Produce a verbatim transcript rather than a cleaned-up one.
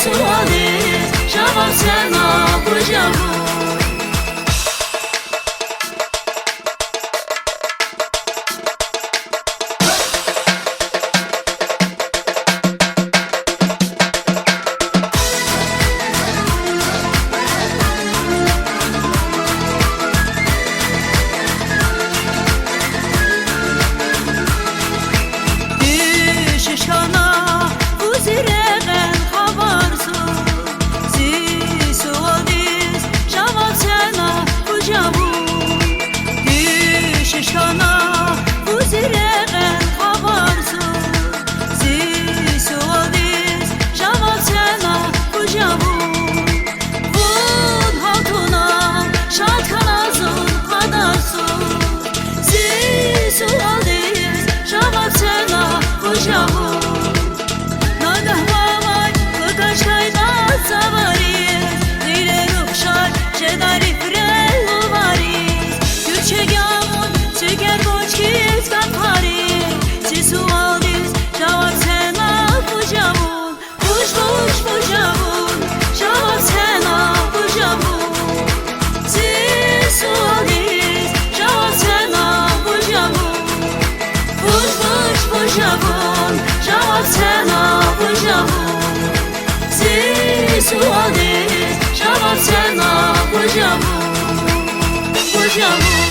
Суалдиз жаваб це на, вуж я вун. Дуьшуьш хьана вун зи рекьел хабарсуз, зи суалдиз жаваб це на, вуж я вун. Дуьшуьш хьана вун зи рекьел хабарсуз, зи суалдиз жаваб це на, вуж я вун. Вун гьалтна шад хьана зун кьадарсуз, зи суалдиз жаваб це на, вуж я вун. Нагагь вавай кукӀашкай кьаз цавариз, гъиле рухшар жеда рифрен лувариз, куьрчег я вун цуькер вуч хьиз гафариз, зи суалдиз жаваб це на, вуж я вун. Вуж, вуж, вуж я вун, жаваб це на, вуж я вун. Зи суалдиз жаваб це на, вуж я вун. Вуж, вуж, вуж я вун, жаваб це на, вуж я вун. Зи суалдиз жаваб це на, вуж я вун. Вуж я вун.